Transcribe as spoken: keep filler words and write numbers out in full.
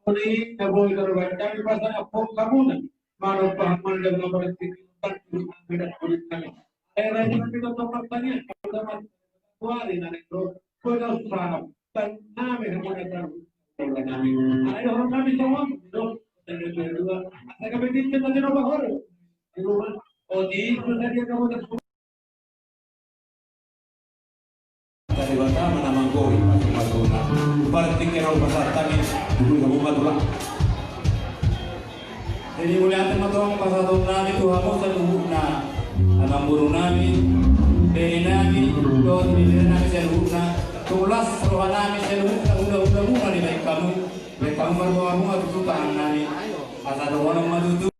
Uli na boi tarbaca di pasal ampok hamuna. Manuk pahamanda na berarti. Akhirnya kita tempat tanya. Sudah mati. Tuari na retro. Kau tahu paham. Dan nami hamuna tahu. Nami. Ayo, nami sama. Dok. Dan kedua. Ada kami di tempat di rumah. Di rumah. Oh, di itu tadi ada. Tadi pertama nama kau, Pak Tuna. Berarti kena lupa saat tadi. Dulu kamu matulah. Jadi, mauliate ma tong pasahaton nami tu hamu saluhutna, amangboru nami, bere nami, dohot bibiri nami saluhutna, tung las roha nami saluhutna, hula-hula muna dibaen hamu, baen hamu marboa-boa tutu tangan nami. Asa dohonon ma tutu.